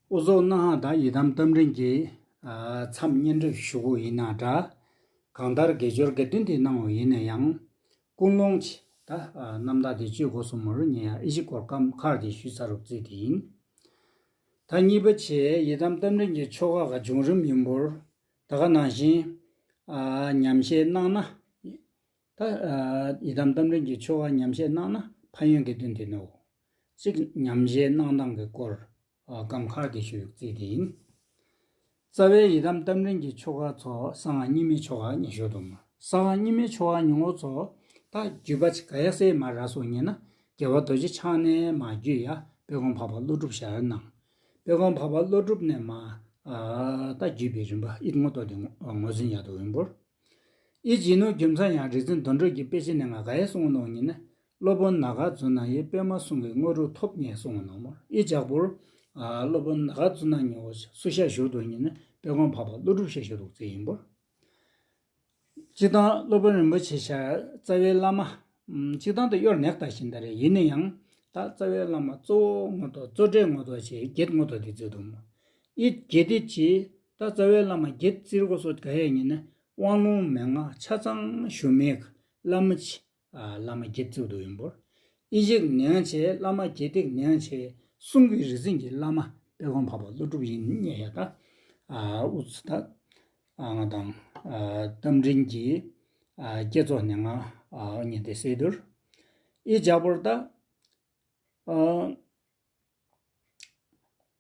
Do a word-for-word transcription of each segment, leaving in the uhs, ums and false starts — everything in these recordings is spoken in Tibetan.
ཨུ་ཚོགས་ནང་ད་ཡི་དམ་རྟ་མགྲིན་གྱི་མཚམས་བསྙེན་སྒྲུབ་ཞུ་དགོས་ཡིན་ན་འདྲ། གང་ལྟར་དགེ་སྦྱོར་དགེ་འདུན་དེ་གནང་བ་ཡིན་ན་ཡང་། ཀུན་སློང་ཆེ་ད་རྣམ་དག་དེ་བཅོས་དགོས་སོང་མོར་ཉེ་ཡ་ཨི་ཤི་གོར་ཀམ་ཁར་དེ་ཞུས་ཚར་རུག་རྩིས་དེ་ཡིན། ད་གཉིས་པ་ཆེ་ཡི་དམ་རྟ་མགྲིན་གྱི་ཆོ་ག་ག་བྱུང་རིམ་ཡིན་པོར། ད་ག་ནང་བཞིན། ཉམས་བཞེས་གནང་ན། ད་ཡི་དམ་རྟ་མགྲིན་གྱི་ཆོ་ག་ཉམས་བཞེས་གནང་ན་ཕན་ཡོན་གྱི་དོན་དེ་ནོ། གཅིག་ཉམས་བཞེས་གནང་སྟངས་ཀྱི་སྐོར། སྐམ་ཁར་གྱི་ཞུ་ཡུག་རྩིས་དེ་ཡིན། རྩ་བའི་ཡི་དམ་རྟ་མགྲིན་གྱི་ཆོ་ག་ཚོ་གསང་སྔགས་རྙིང་མའི་ཆོ་ག་ཉི་ཤུ་དུ་མ། གསང་སྔགས་རྙིང་མའི་ཆོ་ག་ཉུང་ངུ་ཚོ་ད་བརྒྱུད་པ་ག་ཡ་སེ་མ་ར་སོ་ཉེ་ན་རྒྱལ་བ་རྡོ་རྗེ་འཆང་ནས་མ་བརྒྱུད་ཡ་དཔལ་མགོན་འཕགས་པ་ཀླུ་སྒྲུབ་ཞལ་ནང་། དཔལ་མགོན་འཕགས་པ་ཀླུ་སྒྲུབ་ནས་མ་ད་བརྒྱུད་པའི་རིམ་པ་ཨིད་ངོ་ཏོ་དེ་ངོས་འཛིན་ཡ་དོ་ཡིན་པོར། ཨི་ཇི་ནུ་རྒྱུ་མཚན་ཡང་རིག་འཛིན་དོན་གྲུབ་ཀྱི་དཔེ་ཆ་ནས་ང་ག་ཡེ་གསུང་ནོ་ཡིན་ན། སློབ་དཔོན་ནཱ་ག་ཛུ་ན་ཡི་པད་མ་གསུང་གི་དངོས་གྲུབ་ཐོབ་ངེས་གསུང་ནོ་མོ། ཨི་ཇག་པུར། སློབ་དཔོན་ནཱ་ག་ཛུ་ན་ཉོ་སུ་ཤ་ཞུ་དོ་ཡིན་ན་དཔལ་མགོན་འཕགས་པ་ཀླུ་སྒྲུབ་ཤ་ཞུ་དུ་བརྩི་ཡིན་པོར། སྤྱི་དང་སློབ་དཔོན་རིན་པོ་ཆེ་ཤ་རྩ་བའི་བླ་མ། སྤྱི་དང་དུ་གཡོར་ནེག་ད་བཞིན་ད་རེ་ཡིན་ན་ཡང་། ད་རྩ་བའི་བླ་མ་གཙོ་བོ་ངོ་ཐོག་གཙོ་གྲས་ངོ་ཐོག་ཆེ་བརྒྱད་ངོ་ཐོག་དེ་བརྩི་དུ་མོ། ཨི་བརྒྱད་དེ་ཅི། ད་རྩ་བའི་བླ་མ་བརྒྱད་བརྩིར་གོ་སོ་ག་ཡེ་ཡིན་ན། དབང་ལུང་མན་ངག་ཆ་ཚང་ཞུ་མེད་བླ་མ་ཆེ། བླ་མ་བརྒྱད་བརྩིགས་འདུག་ཡིན་པོར། ཨི་ཞིག་ནེང་ཆེ་བླ་མ་བརྒྱད་ཏིག་ནེང་ཆེ་གསུང་གི་རིག་འཛིན་གྱི་བླ་མ་དཔལ་མགོན་འཕགས་པ་ཀླུ་སྒྲུབ་ཡིན་ཉེ་ཡ་ད། ཨུ་ཚུ་ད། ང་དང་། རྟ་མགྲིན་གྱི། བསྐྱེད་རྫོགས་ནེ་ང་། ཉེ་དེ་སེ་དུར། ཨི་ཇག་པོར་ད།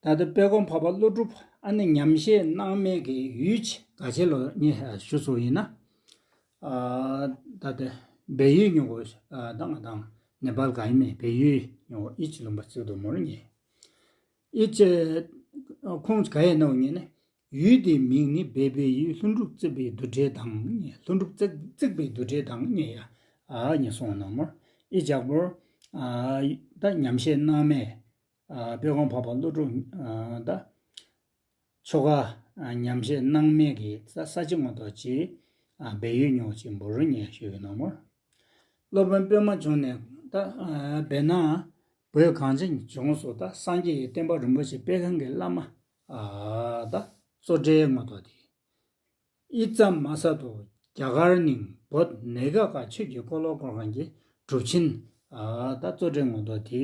ད་ལྟ་དཔལ་མགོན་འཕགས་པ་ཀླུ་སྒྲུབ་ཨ་ནི་ཉམས་བཞེས་གནང་མེད་ཀྱི་ཡུལ་ཆེ་ག་ཆེ་ལོ་ཉེ་ཞུ་སོ་ཡིན་ན། ད་ལྟ་བལ་ཡུལ་ཉོ་གོ་ད་ང་དང་ནེ་པཱལ་ག་ཡིན་མེད་བལ་ཡུལ་ཉོ་ཨི་ཅི་ལུང་པ་བརྩིགས་འདུག་མོར་ཉེ། ཨི་ཅེ། ཁོང་ག་ཡེ་ནོ་ཉེ་ནི། ཡུལ་དེའི་མིང་ནི་བལ་པོའི་ཡུལ་ལྷུན་གྲུབ་བརྩེགས་པའི་རྡུལ་བྲལ་དང་ཉེ་ལྷུན་གྲུབ་བརྩེགས་བརྩེགས་པའི་རྡུལ་བྲལ་དང་ཉེ་ཡ། ཨ་ཉེ་སོང་ནོ་མོར། ཨི་ཇག་པོར། ད་ཉམས་བཞེས་གནང་མེད། དཔལ་མགོན་འཕགས་པ་ཀླུ་སྒྲུབ་ད། ཆོ་ག་ཉམས་བཞེས་གནང་མེད་ཀྱི་ས་ས་ཅི་ངོ་ཐོག་ཅི། བལ་ཡུལ་ཉོ་ཅི་འབོ་རུ་ཉེ་ཞུ་ཡོད་ནོ་མོར། སློབ་དཔོན་པད་མ་བྱུང་ནས་ད། བལ་ན། བོད་གངས་ཅན་གྱི་ལྗོངས་སུ་ད་སངས་རྒྱས་ཀྱི་བསྟན་པ་རིན་པོ་ཆེ་སྤེལ་མཁན་གྱི་བླ་མ། ད། གཙོ་གྲས་ངོ་ཐོག་དེ། ཨི་ཙམ་མ་ས་དུ་རྒྱ་གར་ནིང་བོད་ནེ་ག་ཀ་ཆོས་ཀྱི་འཁོར་ལོ་བསྐོར་མཁན་གྱི་གྲུབ་ཆེན། ད་གཙོ་གྲས་ངོ་ཐོག་དེ།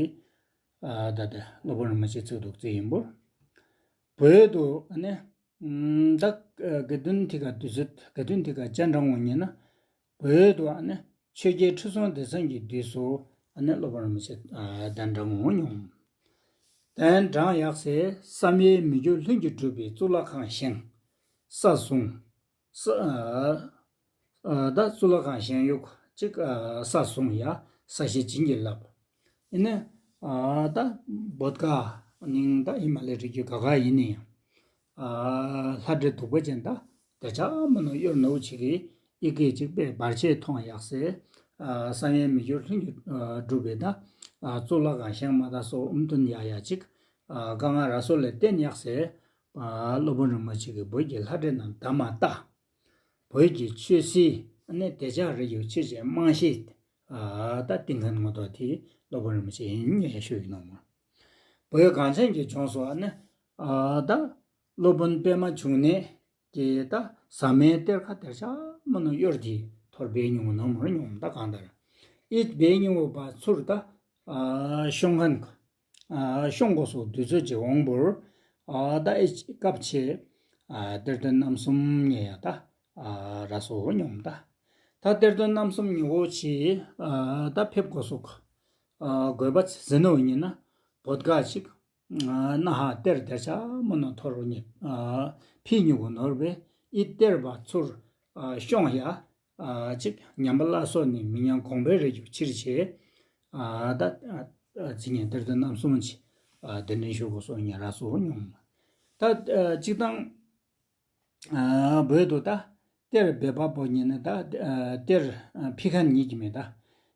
ད་ལྟ་སློབ་དཔོན་རིན་པོ་ཆེ་བརྩིགས་འདུག་བརྩིགས་ཡིན་པོར། བོད་དུ་ཨ་ནི། ད་དགེ་འདུན་ཐི་ག་དུས་ཚོད་དགེ་འདུན་ཐི་ག་ཅན་དྲང་ངོ་ཉེ་ན། བོད་དུ་ཨ་ནི་ཆོས་རྒྱལ་ཁྲི་སྲོང་ལྡེ་བཙན་གྱི་དུས་སུ་ཨ་ནི་སློབ་དཔོན་རིན་པོ་ཆེ་གདན་དྲངས་འོང་མྱོང་། གདན་དྲངས་ཡག་སའི་བསམ་ཡས་མི་འགྱུར་ལྷུན་གྱིས་གྲུབ་པའི་གཙུག་ལག་ཁང་བཞེངས། ས་བཟུང་། ས། ད་གཙུག་ལག་ཁང་བཞེངས་ཡུག་ཅིག་ས་བཟུང་ཡ་ས་གཞི་བྱིན་གྱིས་བརླབས། ཡིན་ནི། ད་བོད་ག་ནིང་ད་ཧི་མ་ལའི་རི་རྒྱུད་ག་ག་ཡིན་ནི་ཡང་། ལྷ་འདྲེ་གདུག་པ་ཅན་ད་དེ་ཆ་མ་ནོ་གཡོར་ནོ་ཅིག་གིས་ཨི་ཀེ་ཅིག་པས་བར་ཆད་མཐོང་ཡག་སེ། བསམ་ཡས་མི་འགྱུར་ལྷུན་གྱིས་གྲུབ་པའི་ད། གཙུག་ལག་ཁང་བཞེངས་མ་ད་སོ་ཨུམ་ཐུན་ཡ་ཡ་ཅིག་དཀའ་ངལ་ར་སོ་ལས་བརྟེན་ཡག་སེ། སློབ་དཔོན་རིན་པོ་ཆེ་གིས་བོད་ཀྱི་ལྷ་འདྲེ་རྣམས་བདག་མ་ལྟ། བོད་ཀྱི་ཆོས་སྲིད་ནི་དེ་ཆ་རེ་ཡོད་ཕྱིར་ཅན་རྨང་གཞི། ད་ཏིང་ཁན་ངོ་ཐོག་དེ་སློབ་དཔོན་རིན་པོ་ཆེ་ཡིན་ངས་ཞུ་ཡིན་ནོ་མོ། བོད་གངས་ཅན་གྱི་ལྗོངས་སུ་ནི། ད་སློབ་དཔོན་པད་མ་འབྱུང་གནས་ཀྱི་ད་ཟབ་མོའི་གཏེར་ཁ་དེར་ཆ་མ་ནོ་གཡོར་དེ་ཐོར་བའི་ཉུང་ནོ་མོར་ཉུང་ད་གང་ལྟར། ཨིད་བའི་ཉུང་བ་ཚུར་ད། ཤོང་ཁན། ཤོང་གོ་སོ་དུས་ཚོད་ཅིག་འོང་བོར། ད་ཨེ་སྐབས་ཆེ། གཏེར་སྟོན་རྣམ་གསུམ་ཉེ་ཡ་ད། ར་སོ་ཉོམ་ད། ད་གཏེར་སྟོན་རྣམ་གསུམ་ཉེ་བོ་ཆེ། ད་ཕེབས་གོ་སོ། དགོས་པ་ཟེར་ནོ་ཉིན་ན། བོད་ག་ཅིག་ན་ཧ་གཏེར་དེར་ཆ་མོ་ནོ་ཐོར་རོ་ཉེ། ཕི་ཉུ་གོ་ནོར་བེ། ཨི་གཏེར་བ་ཚུར། ཤོང་ཡ། ཅིག་ཉམས་པ་སླར་གསོ་ནི་མི་ཉམས་གོང་འཕེལ་རེ་རྒྱུ་ཕྱིར་བྱེད། ད། ཚིག་ངན་གཏེར་སྟོན་རྣམ་གསུམ་གྱི། གདན་འདྲེན་ཞུ་དགོས་སོ་ཉེ་ར་སོ་ཉུང་། ད། གཅིག་དང་། བོད་དུ་ད། གཏེར་སྦས་པ་པོ་ཉིད་ནི་ད། གཏེར་ཕི་ཁན་ཉིད་ཀྱི་མེད་ད།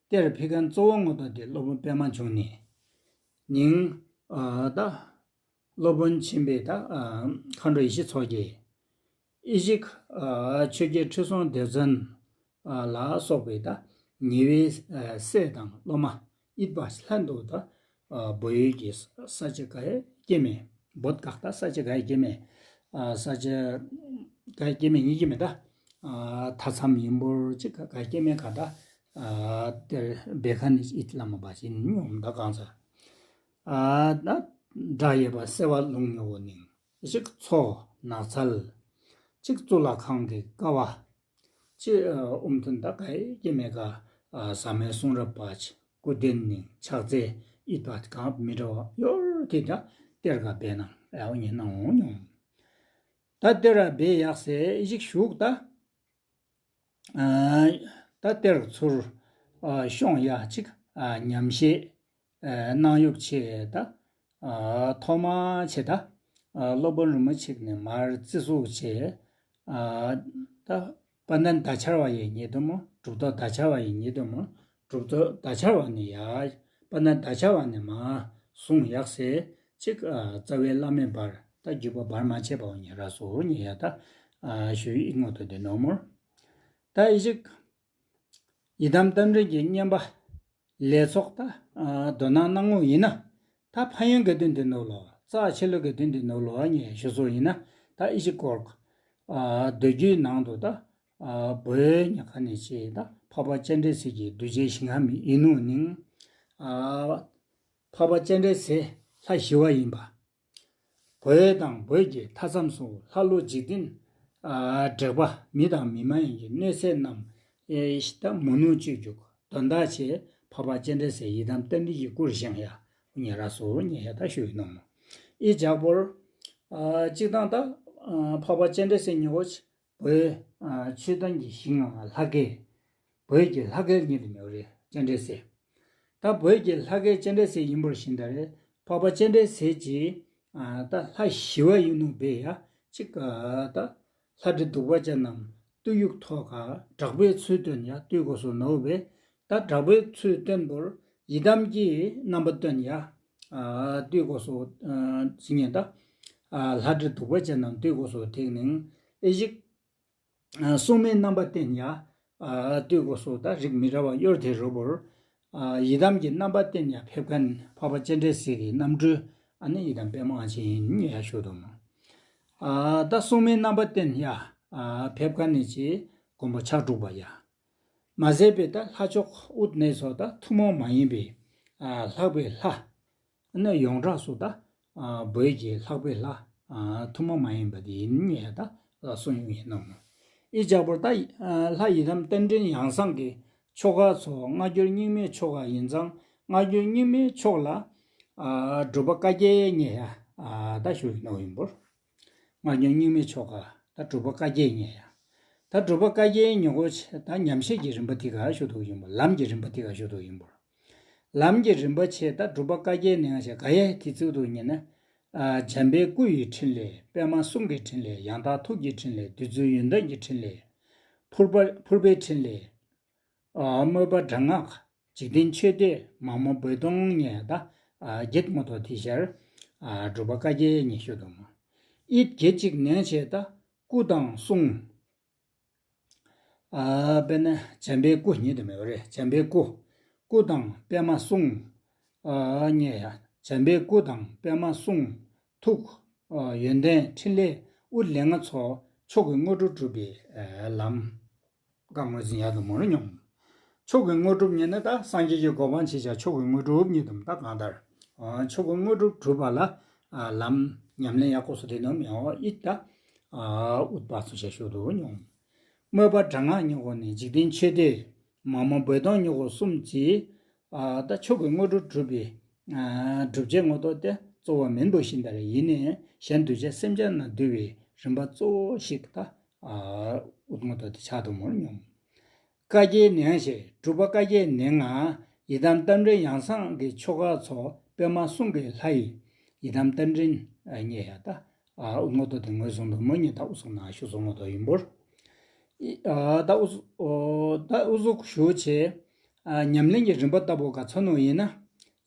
གཏེར་ཕི་ཁན་གཙོ་བོ་ངོ་ཐོག་དེ་སློབ་དཔོན་པད་མ་འབྱུང་གནས། ཉིང་། ད། སློབ་དཔོན་ཆེན་པོའི་ད། མཁའ་འགྲོ་ཡེ་ཤེས་མཚོ་རྒྱལ། ཨི་ཞིག་ཆོས་རྒྱལ་ཁྲི་སྲོང་ལྡེ་བཙན། ལ་སོགས་པའི་ད། ཉེ་བའི་སྲས་དང་སློབ་མ་ཨིད་པ་ལྷན་དུ་ད། བོད་ཡུལ་གྱི་ས་ཆ་ག་ཧེ་སྐྱེ་མེད། བོད་ག་ད་ས་ཆ་ག་ཡི་སྐྱེ་མེད། ཨ་ས་ཆ་ག་ཡི་སྐྱེ་མེད་ཡིན་གྱི་མེད་ད། ཨ་མཐའ་མཚམས་ཡིན་པོར་ཅིག་ག་ག་ཡི་སྐྱེ་མེད་ག་ད། ཨ་དེར་བེ་ཁ་ནི་ཨིད་ལ་མ་པ་ཅིན་ཉོམ་ད་གང་ཚ། ཨ་ད་དགྲ་ཡོད་པ་སེ་བ་ལུང་ཉོ་བོ་ནིང་ཅིག་མཚོ་ནགས་ཚལ། ཅིག་གཙུག་ལག་ཁང་གི་ཀ་བ། ཅེས་ཨུམ་ཐུན་ད་ག་ཡི་སྐྱེ་མེད་ཀ། ཟ་མའི་གསུང་རབ་པ་ཅིག་སྐུ་རྟེན་ནི་ཕྱག་རྫས་ཨིད་པ་གང་མི་འདྲ་བ་ཡོར་དེ་ད་གཏེར་ག་བེ་ན་ཨའོ་ཉེ་ན་འོང་མྱོང་། ད་གཏེར་ར་བེ་ཡག་སེ་ཞིག་ཞུག་ད། ད་གཏེར་ཚུར་ཤོང་ཡ་ཅིག་ཉམས་བཞེས་གནང་ཡོད་ཆེ་ད། ཐོག་མ་ཆེ་ད། སློབ་དཔོན་རིན་པོ་ཆེ་ནས་མར་བརྩི་སྲུང་བྱས། ད་དཔལ་ལྡན་ད་ཆར་བ་ཡི་ཉེ་དུ་མོ་གྲུབ་ཐོབ་ད་ཆར་བ་ཡི་ཉེ་དུ་མོ་གྲུབ་ཐོབ་ད་ཆར་བ་ནས་ཡ། དཔལ་ལྡན་ད་ཆར་བ་ནས་མ་གསུང་ཡག་སེ་ཅིག་རྩ་བའི་བླ་མའི་བར་ད་བརྒྱུད་པ་བར་མ་ཆད་པའོ་ཉེ་ར་སོ་ཉེ་ཡ་ད། ཞུ་ཡི་ངོ་ཐོག་དེ་ནོ་མོར། ད་ཨི་ཞིག་ཡི་དམ་རྟ་མགྲིན་གྱི་བསྙེན་པ་ལས་ཚོགས་ད་དོ་སྣང་གནང་ངོ་ཡིན་ན། ད་ཕན་ཡོན་གྱི་དོན་དུ་ནོ་ལོ་རྩ་ཆེ་ལོ་གི་དོན་དུ་ནོ་ལོ་ཉེ་ཞུ་སོ་ཡིན་ན། ད་ཨི་ཞིག་སྐོར་མདོ་རྒྱུད་ནང་དུ་ད་བོད་ཉ་ཁ་ནས་ཆེ་ད་འཕགས་པ་སྤྱན་རས་གཟིགས་ཀྱི་གདུལ་བྱའི་ཞིང་ཁམས་ཡིན་ནོ་ནིང་། འཕགས་པ་སྤྱན་རས་གཟིགས་ལྷ་ཞི་བ་ཡིན་པ། བོད་དང་བོད་ཀྱི་མཐའ་མཚམས་སུ་ལྷ་ཀླུ་འཇིག་རྟེན། དྲེགས་པ་མི་དང་མི་མ་ཡིན་གྱི་གནོད་འཚེ་རྣམས་ཨེ་ཤི་ད་མོ་ནུ་བཅོས་རྒྱུག་དོན་དག་ཆེ་འཕགས་པ་སྤྱན་རས་གཟིགས་ཡི་དམ་རྟ་མགྲིན་གྱི་སྐུར་བཞེངས་ཡ་ཉེ་ར་སོ་ཉེ་ཡ་ད་ཞུ་ཡི་ནོ་མོ། ཨི་ཇག་པོར་སྤྱིར་བཏང་ད་འཕགས་པ་སྤྱན་རས་གཟིགས་ཉེ་བོ་ཆེ་བོད་ཆོས་དོན་གྱི་ཞིང་ལྷ་སྐལ། བོད་ཀྱི་ལྷ་སྐལ་ཉིད་དུ་མེད་པ་རེད་སྤྱན་རས་གཟིགས། ད་བོད་ཀྱི་ལྷ་སྐལ་སྤྱན་རས་གཟིགས་ཡིན་པར་ཤེས་ད་རེད་འཕགས་པ་སྤྱན་རས་གཟིགས་ཀྱིས་ད་ལྷ་ཞི་བ་ཡིན་ནོ་བས་ཡ་གཅིག་ད་ལྷ་འདྲེ་གདུག་པ་ཅན་རྣམས་བཏུལ་ཡུག་ཐོག་ག་དྲག་པོའི་ཚུལ་སྟོན་ཡ་བཏུལ་དགོས་སོ་ནོ་བས། ད་དྲག་པོའི་ཚུལ་སྟོན་པོར་ཡི་དམ་གྱི་རྣམ་པ་སྟོན་ཡ་བཏུལ་དགོས་སོ་ཟིན་ཡ་ད་ལྷ་འདྲེ་གདུག་པ་ཅན་རྣམས་བཏུལ་དགོས་སོ་ཐེག་ནིང་ཨེ་ཞིག་སྲུང་མའི་རྣམ་པ་བསྟན་ཡ། བསྟོད་དགོས་སོ་ད་རིགས་མི་འདྲ་བ་གཡོར་དེ་རོ་བོར། ཡི་དམ་གྱི་རྣམ་པ་བསྟན་ཡ་ཕེབས་མཁན་འཕགས་པ་སྤྱན་རས་གཟིགས་ཀྱི་རྣམ་སྤྲུལ་ཨ་ནི་ཡི་དམ་པདྨ་ཅན་ཡ་ཞུ་དོ་མོ། ད་སྲུང་མའི་རྣམ་པ་བསྟན་ཡ། ཕེབས་མཁན་ནི་ཅི་མགོན་པོ་ཕྱག་དྲུག་པ་ཡ། མ་ཟད་པའི་ད་ལྷ་མཆོག་དབུ་གནས་སོགས་ད་ཐུན་མོང་མ་ཡིན་པའི་ལྷག་པའི་ལྷ། ནི་ཡོངས་གྲགས་སུ་ད་བོད་ཀྱི་ལྷག་པའི་ལྷ་ཐུན་མོང་མ་ཡིན་པ་དེ་ཡིན་ངེས་ད་གསུངས་ཡོང་ཡིན་ནོ། ཨི་ཅག་པོ་ད་ལྷ་ཡི་དམ་རྟ་མགྲིན་ཡང་གསང་གི་ཆོ་ག་ཚོ་སྔ་འགྱུར་རྙིང་མའི་ཆོ་ག་ཡིན་ཙང་སྔ་འགྱུར་རྙིང་མའི་ཕྱོགས་ལ་སྒྲུབ་པ་བཀའ་བརྒྱད་ངེས་ཡ་ད་ཞུ་ཡིན་ནོ་ཡིན་པོར། སྔ་འགྱུར་རྙིང་མའི་ཆོ་ག་ད་སྒྲུབ་པ་བཀའ་བརྒྱད་ངེས་ཡ། ད་སྒྲུབ་པ་བཀའ་བརྒྱད་ཉོ་གོ་ཆེ་ད་ཉམས་བཞེས་ཀྱི་རིམ་པ་དེ་ག་ཞུ་ཐུག་ཡིན་པོ་ལམ་གྱི་རིམ་པ་དེ་ག་ཞུ་ཐུག་ཡིན་པོ། ལམ་གྱི་རིམ་པ་ཆེ་ད་སྒྲུབ་པ་བཀའ་བརྒྱད་ནས་ང་ཞེས་ག་ཡེ་དེ་ཚིག་ཏུ་ཉེ་ན། འཇམ་པའི་སྐུ་ཡི་ཕྲིན་ལས་པདྨ་གསུང་གི་ཕྲིན་ལས་ཡང་དག་ཐུགས་ཀྱི་ཕྲིན་ལས་བདུད་རྩིའི་ཡོན་ཏན་གྱི་ཕྲིན་ལས། ཕུར་པ་ཕུར་པའི་ཕྲིན་ལས། དམོད་པ་དྲག་སྔགས་འཇིག་རྟེན་མཆོད་བསྟོད་མ་མོ་རྦོད་གཏོང་ཉེ་ད་བརྒྱད་མོ་ཐོག་དེ་ཤར། སྒྲུབ་པ་བཀའ་བརྒྱད་ཉེ་ཞུ་དུ་མོ། ཨིད་བརྒྱད་ཅིག་ནས་ཆེ་ད་སྐུ་དང་གསུང་། ཨ་དཔེར་ན་བྱམས་པའི་སྐུ་ཉིད་དུ་མེད་པ་རེད། བྱམས་པའི་སྐུ། སྐུ་དང་པདྨ་གསུང་། ཨ་ཉེ་ཡ། བྱམས་པའི་སྐུ་དང་པདྨ་གསུང་། ཐུགས། ཨ་ཡོན་ཏན་ཕྲིན་ལས་དབུ་ལས་ལྔ་ཚོ་མཆོག་གི་དངོས་གྲུབ་སྒྲུབ་པའི་ཨ་ལམ། བཀའ་ངོས་འཛིན་ཡག་ཏུ་མོ་རུ་མྱོང་། མཆོག་གི་དངོས་གྲུབ་ཉིད་ནི་ད་སངས་རྒྱས་ཀྱི་གོ་འཕང་ཆེ་ཆ་མཆོག་གི་དངོས་གྲུབ་ཉིད་དུ་ད་གང་ལྟར། མཆོག་གི་དངོས་གྲུབ་སྒྲུབ་པ་ལ་ལམ་ཉམས་ལེན་ཡག་པོ་སུ་དེ་ནོ་མེའོ་ཨིད་ད། ཨུཏྤ་སུ་ཆ་ཤོད་དུ་མྱོང་། དམོད་པ་དྲག་སྔགས་ཉོ་གོ་ནས་འཇིག་རྟེན་མཆོད་བསྟོད་མ་མོ་རྦོད་གཏོང་ཉོ་གོ་གསུམ་གྱིས། ད་མཆོག་གི་དངོས་གྲུབ་སྒྲུབ་པའི་སྒྲུབ་བྱེད་ངོ་ཐོག་སྟེ་གཙོ་བོ་མིན་པོ་ཤིན་ཏ་རེ་ཡིན་ནས་གཞན་འདུས་བྱས་སེམས་ཅན་ན་འདུལ་བའི་རིམ་པ་གཙོ་བོ་ཞིག་ད་ཨུད་ངོ་ཐོག་དེ་ཆགས་དུ་མོར་མྱོང་། བཀའ་བརྒྱད་ནས་ཞེས་སྒྲུབ་པ་བཀའ་བརྒྱད་ནས་ང་ཡི་དམ་རྟ་མགྲིན་ཡང་གསང་གི་ཆོ་ག་ཚོ་པདྨ་གསུང་གི་ལྷ་ཡི་ཡི་དམ་རྟ་མགྲིན་ཉེ་ཡ་ད། ཨུ་ངོ་ཏོ་དེ་ངོས་བཟུང་དུ་མོ་ཉེ་ད་ཨུ་སོང་ན་ཤུ་སོང་ངོ་ཏོ་ཡིན་པོར། ད་ཨུ་ད་ཨུ་ཟུག་ཞུ་ཆེ། ཉམས་ལེན་གྱི་རིམ་པ་ལྟ་བུ་ག་ཚོ་ནོ་ཡིན་ན།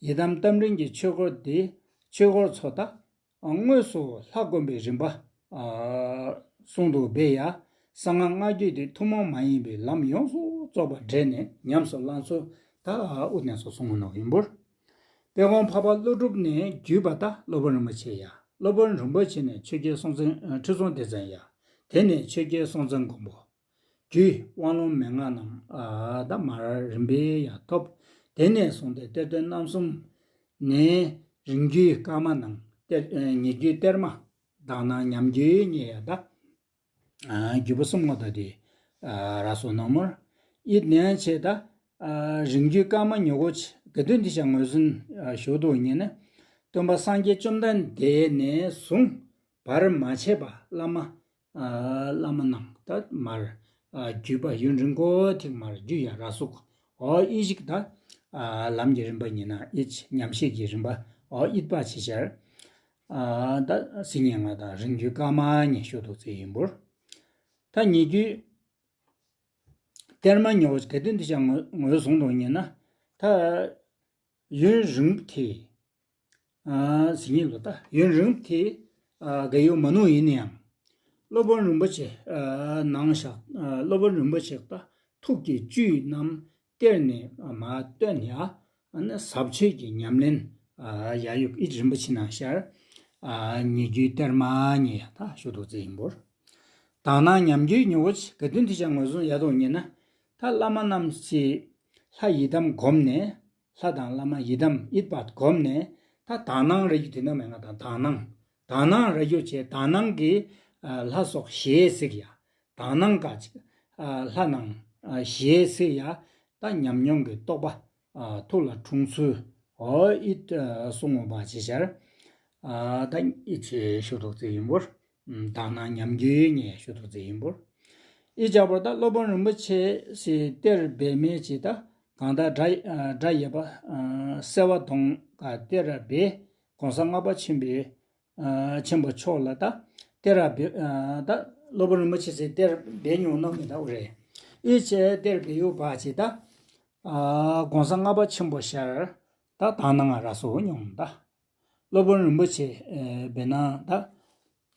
ཡི་དམ་རྟ་མགྲིན་གྱི་ཆོས་སྐོར་དེ་ཆོས་སྐོར་ཚོ་ད། དངོས་སུ་ལྷ་བསྐོན་པའི་རིམ་པ། གསུང་དུ་སྦས་ཡ། གསང་སྔགས་སྔ་རྒྱུད་དེ་ཐུན་མོང་མ་ཡིན་པའི་ལམ་ཡོངས་སུ་རྫོགས་པ་འདྲེས་ནས་ཉམས་སུ་བླང་ཚུལ་ད་ཨུ་ནས་སོ་གསུང་ངོ་ནོ་ཡིན་པོར། དཔལ་མགོན་འཕགས་པ་ཀླུ་སྒྲུབ་ནས་བརྒྱུད་པ་ད་སློབ་དཔོན་རིན་པོ་ཆེ་ཡ། སློབ་དཔོན་རིན་པོ་ཆེ་ནས་ཆོས་རྒྱལ་སྲོང་བཙན་ཁྲི་སྲོང་ལྡེ་བཙན་ཡ། དེ་ནས་ཆོས་རྒྱལ་སྲོང་བཙན་སྒམ་པོ། རྒྱུད་དབང་ལུང་མན་ངག་རྣམས་ཨ་ད་མར་རིམ་པས་ཡར་ཐོབ། དེ་ནས་བཟུང་སྟེ་གཏེར་སྟོན་རྣམ་གསུམ་ནས་རིང་བརྒྱུད་བཀའ་མ་ནང་གཏེར་ཉེ་བརྒྱུད་གཏེར་མ། དག་སྣང་ཉམས་བརྒྱུད་ཉེ་ཡ་ད། བརྒྱུད་པ་གསུམ་ངོ་ད་དེ་ར་སོ་ནོ་མོར་ཡིད་ནན་ཆེ་ད། རིང་བརྒྱུད་བཀའ་མ་ཉོ་གོ་ཆེ་ག་དུས་འདི་བྱ་ངོས་ཟིན་ཞུ་དུ་ཉེ་ན། སྟོན་པ་སངས་རྒྱས་བཅོམ་ལྡན་འདས་ནས་བཟུང་བར་མ་ཆད་པ་བླ་མ། བླ་མ་ནང་ད་མར་བརྒྱུད་པ་ཡུན་རིང་གོ་ཐིག་མར་བརྒྱུད་ཡ་ར་སུག་ཨོ་ཨི་ཞིག་ད། ལམ་གྱི་རིམ་པ་ཉེ་ན་ཨི་ཉམས་བཞེས་ཀྱི་རིམ་པ་ཨོ་ཨིད་པ་ཆེ་ཤར། ད་སི་ཉེ་ང་དང་རིང་བརྒྱུད་བཀའ་མ་ཉེ་ཞུ་དུ་ཚེ་ཡིན་པོར། ད་ཉེ་བརྒྱུད་གཏེར་མ་ཉོ་ག་དུས་འདི་བྱ་ངོས་བཟུང་དུ་ཉེ་ན། ད་ཡུན་རིང་དེ། ཟིན་ཡིག་ལོ་ད་ཡུན་རིང་དེ་ག་ཡོད་མ་ནུ་ཡིན་ན་ཡང་། སློབ་དཔོན་རིན་པོ་ཆེ་ནང་བཞག་སློབ་དཔོན་རིན་པོ་ཆེ་ད་ཐུགས་ཀྱི་བཅུད་རྣམས་གཏེར་ནས་མ་བཏོན་ཡ། ཟབ་ཆོས་ཀྱི་ཉམས་ལེན་ཡ་ཡུག་ཨིད་རིན་པོ་ཆེ་ནང་ཤར། ཉེ་བརྒྱུད་གཏེར་མ་ཉེ་ཡ་ད་ཞུ་དུ་ཚེ་ཡིན་པོར། དག་སྣང་ཉམས་བརྒྱུད་ཉོ་བོ་ཆེ་ག་དུས་འདི་བྱ་ངོས་བཟུང་ཡ་དོ་ཉེ་ན། ད་བླ་མ་རྣམས་ཀྱི་ལྷ་ཡི་དམ་བསྒོམས་ནས། ལྷ་དང་བླ་མ་ཡི་དམ་ཡིད་པ་བསྒོམས་ནས་ད་དག་སྣང་རེ་རྒྱུ་དེ་ནོ་མེད་ང་དང་དག་སྣང་། དག་སྣང་རེ་རྒྱུ་བྱས་དག་སྣང་གི་ལྷ་སོགས་ཞེས་ཟེར་ཡ། དག་སྣང་ག་ཅིག་ལྷ་ནང་ཞེས་ཟེར་ཡ། ད་ཉམས་མྱོང་གི་རྟོགས་པ་ཐུགས་ལ་འཁྲུངས་ཚུལ་ཨོ་ཨིད་གསུང་ངོ་མ་ཅི་ཤར། ད་ཨིད་ཆེ་ཞུ་དོགས་ཚེ་ཡིན་པོར། དག་སྣང་ཉམས་རྒྱུད་ཉེ་ཞུ་དོགས་ཚེ་ཡིན་པོར། ཨི་ཅག་པོ་ད་སློབ་དཔོན་རིན་པོ་ཆེ་སི་གཏེར་སྦས་མེད་ཅི་ད་གང་ད་སྒྲ་སྒྲ་ཡོད་པ། གསལ་བ་དོང་ག་གཏེར་སྦས་གོང་ས་ལྔ་པ་ཆེན་པོའི་ཆེན་པོ་མཆོག་ལ་ད་གཏེར་སྦས་ད་སློབ་དཔོན་རིན་པོ་ཆེ་སི་གཏེར་སྦས་མྱོང་ནོ་མི་ད་འུ་རེད། ཨི་ཆེ་གཏེར་སྦས་ཡོད་པ་ཅི་ད་གོང་ས་ལྔ་པ་ཆེན་པོ་ཤར་ད་དག་སྣང་ང་ར་སོ་མྱོང་ད། སློབ་དཔོན་རིན་པོ་ཆེ་སྦས་ན་ད།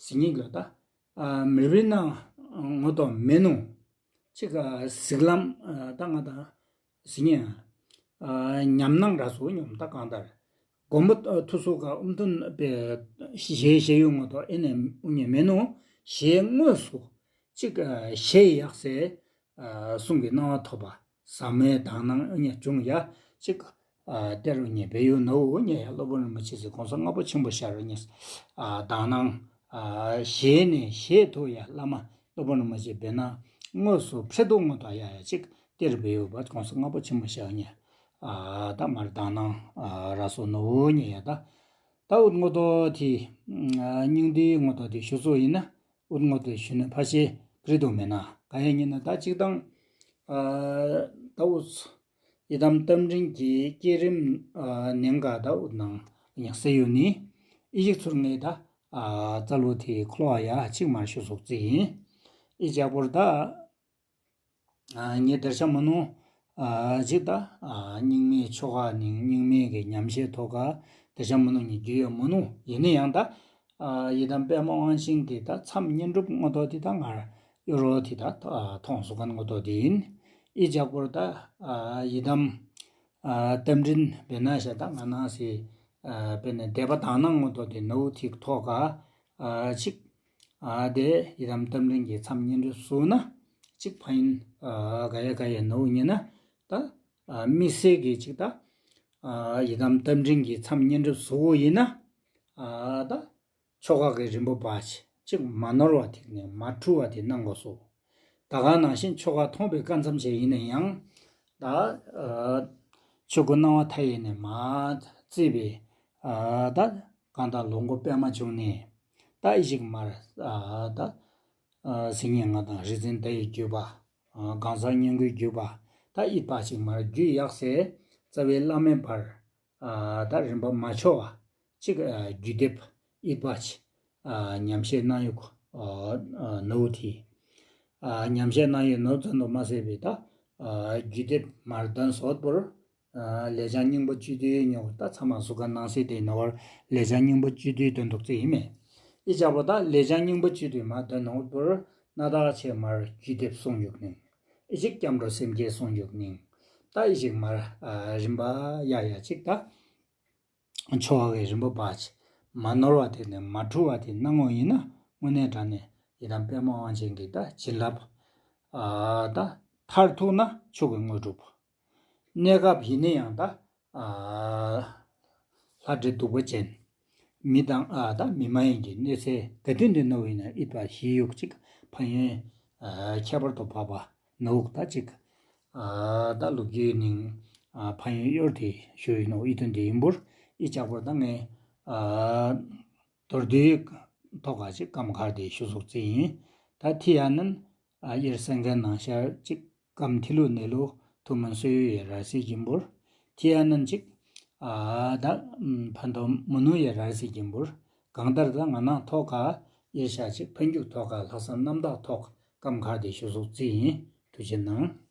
ཟིན་ཡིག་ལ་ད། མི་རིགས་ན་ངོ་ཏོ་མེ་ནུ། ཅིག་གཟིགས་ལམ་ད་ང་ད། ཟིན་ཡིག་ཉམས་སྣང་ར་སོ་མྱོང་ད་གང་ལྟར། མགོན་པོ་ཐུགས་སུ་ག་ཨུམ་ཐུན་པའི་ཞེས་ཞེས་ཡོད་ངོ་ཏོ་ཨེ་ནས་ཨུ་ཉེ་མེ་ནུ། ཞེས་དངོས་སུ་ཅིག་ཞེས་ཡག་སེ། གསུང་གི་སྣང་བ་ཐོབ་པ། ཟབ་མོའི་དག་སྣང་ཨ་ནི་བྱུང་ཡ་གཅིག་གཏེར་ཨ་ནི་སྦས་ཡུལ་ནོ་ཨ་ནི་ཡ་སློབ་དཔོན་རིན་པོ་ཆེ་ཟེར་གོང་ས་ལྔ་པོ་ཆེན་པོ་ཤར་ཨ་ནི་དག་སྣང་ཞེས་ནས་ཞེས་ཐུག་ཡ་བླ་མ་སློབ་དཔོན་རིན་པོ་ཆེ་སྦས་ན་དངོས་སུ་ཕྲད་དུ་ངོ་ཐོག་ཡ་ཡ་གཅིག་གཏེར་སྦས་ཡུལ་བ་གོང་ས་ལྔ་པོ་ཆེན་པོ་ཤར་ཨ་ནི་ད་མར་དག་སྣང་ར་སོ་ནོ་ཨ་ནི་ཡ་ད། ད་འུ་ངོ་ཏོ་དེ་སྙིང་བསྡུས་ངོ་ཏོ་དེ་ཞུ་སོ་ཡིན་ན། འུ་ངོ་ཏོ་ཞུ་ན་ཕ་ཤེ་ཀྲི་དོ་མེད་ན་ག་ཡ་ཉིན་ན་ད་གཅིག་དང་། ད་འུ་ཡི་དམ་རྟ་མགྲིན་གྱི་བསྐྱེད་རིམ་ནན་ག་ད་འུ་ནང་ཡང་སེ་ཡོད་ནི་ཨི་ཞིག་ཚུར་ངེས་ད། རྩ་ལུ་དེ་ཁོ་ལོ་ཡ་གཅིག་མར་ཞུ་སོག་ཙི་ཡིན། ཨི་ཅག་པོར་ད། ངས་དེར་ཆ་མ་ནུ། ཅིག་ད། རྙིང་མའི་ཆོ་ག་ནིང་རྙིང་མའི་གི་ཉམས་བཞེས་ཐོག་ག་དེར་ཆ་མ་ནུ་ངས་རྒྱུས་ཡོད་མ་ནུ་ཡིན་ནི་ཡང་ད། ཡི་དམ་པདྨ་དབང་ཆེན་གྱི་ད་མཚམས་བསྙེན་སྒྲུབ་ངོ་ཐོག་དེ་ད་ངར་གཡོ་རོ་དེ་ད་མཐོང་སུ་གན་ངོ་ཐོག་དེ་ཡིན། ཨི་ཅག་པོར་ད། ཡི་དམ། རྟ་མགྲིན་བེ་ན་ཤ་ད་ང་ན་སི། དཔེར་ན་སྡེ་པ་དག་སྣང་ངོ་ཐོག་དེ་ནོ་ཐིག་ཐོག་ག་ཅིག་དེ་ཡི་དམ་རྟ་མགྲིན་གྱི་མཚམས་བསྙེན་སྒྲུབ་སུ་ན་ཅིག་ཕ་ཡིན་ག་ཡ་ག་ཡ་ནོ་ཉེ་ན་ད་དམིགས་བསལ་གྱི་ཅིག་ད་ཡི་དམ་རྟ་མགྲིན་གྱི་མཚམས་བསྙེན་སྒྲུབ་སུ་ཡིན་ན་ད་ཆོ་ག་གི་རིམ་པ་བ་ཅིག་མ་ནོར་བ་ཐིག་ནས་མ་འཁྲུལ་བ་དེ་གནང་དགོས་སོ། ད་ག་ནང་བཞིན་ཆོ་ག་མཐོང་བའི་སྐབས་མཚམས་བྱས་ཡིན་ན་ཡང་ད་ཆོས་སྐུ་སྣང་བ་མཐའ་ཡས་ནས་མ་བརྩིས་པའི་ད་གང་ལྟར་ལོངས་སྐུ་པདྨ་འབྱུང་གནས་ད་ཨི་ཞིག་མར་ད་སིང་ངེ་ང་དང་རིག་འཛིན་ཟླ་ཡི་བརྒྱུད་པ། གང་ཟག་སྙན་བརྒྱུད་བརྒྱུད་པ་ད་ཨི་པ་ཞིག་མར་བརྒྱུད་ཡག་སེ་རྩ་བའི་བླ་མའི་བར། ད་རིམ་པ་མ་འཆོལ་བ་གཅིག་རྒྱུད་སྡེབ་ཨི་པ་ཆེ། ཉམས་བཞེས་གནང་ཡུག་ནོ་ཐི། ཉམས་བཞེས་གནང་ཡུག་ནོ་ཙམ་དུ་མ་ཟད་པའི་ད་རྒྱུད་སྡེབ་མར་དོན་སོད་པོར། ལས་བྱང་སྙིང་པོ་བཅུད་བསྡུས་ཉོ་ད་ཚ་མ་སུ་ག་ནང་སྲིད་དེ་ནོར་ལས་བྱང་སྙིང་པོ་བཅུད་བསྡུས་དོན་དུ་བརྩི་ཡིན་མེད། ཨི་ཅག་པོ་ད་ལས་བྱང་སྙིང་པོ་བཅུད་བསྡུས་མ་དོན་ནོ་པོར་སྣ་དག་ཆེ་མར་རྒྱུད་སྡེབ་གསུང་ཡུག་ནིང་། ཨི་ཅིག་སྐྱབས་འགྲོ་སེམས་བསྐྱེད་གསུང་ཡུག་ནིང་། ད་ཨི་ཅིག་མར་རིམ་པ་ཡ་ཡ་ཅིག་ད། ཆོ་ག་གི་རིམ་པ་བ་ཅིག་མ་ནོར་བ་དེ་ནི་མ་འཁྲུལ་བ་དེ་སྣང་ངོ་ཡིན་ན་དངོས་གནས་དྲང་གནས་ཡི་དམ་དཔལ་མོ་དབང་ཆེན་གྱི་ད་བྱིན་རླབས་ཨ་ད་མཐར་ཐུག་ན་མཆོག་གི་དངོས་གྲུབ། གནས་སྐབས་ཡིན་ན་ཡང་ད་ཨ་ལྷ་འདྲེ་གདུག་པ་ཅན། མི་དང་ཨ་ད་མི་མ་ཡིན་གྱི་གནོད་འཚེ་ག་དུས་འདི་ནོ་ཡིན་ན་ཨི་པ་ཞི་ཡུག་ཅིག་ཕན་ཡོན་ཨ་ཁྱད་པར་དུ་འཕགས་པ་ནོ་ད་ཅིག་ཨ་ད་ལོ་རྒྱུས་ནིང་ཨ་ཕན་ཡོན་གཡོར་དེ་ཞུ་ཡིན་ནོ་ཨི་དོན་དེ་ཡིན་པུར་ཨི་ཅག་པར་ད་ངས་ཨ་མདོར་བསྡུས་ཐོག་ཁ་ཅིག་སྐམ་ཁར་དེ་ཞུ་ཟུག་ཅིག་ཡིན། ད་ཐི་ཡ་ནན་ཨ་ཡེར་སེང་གེ་ནང་ཤར་ཅིག་སྐམ་ཐི་ལུ་ནེ་ལུ་ཐུ་མན་སོ་ཡུ་ཡེ་ར་སི་གིན་པུར། ཐི་ཡ་ནན་ཅིག་ཨ་ད་ཕན་ཐོག་མུ་ནུ་ཡེ་ར་སི་གིན་པུར། གང་ལྟར་ད་ང་ནང་ཐོག་ཁ་ཡེ་ཤ་ཅིག་འཕེན་རྒྱུག་ཐོག་ཁ་ལྷག་བསམ་རྣམ་དག་ཐོག་སྐམ་ཁར་དེ་ཞུ་ཟུག་ཅིག་ཡིན། ཐུགས་རྗེ་གནང་།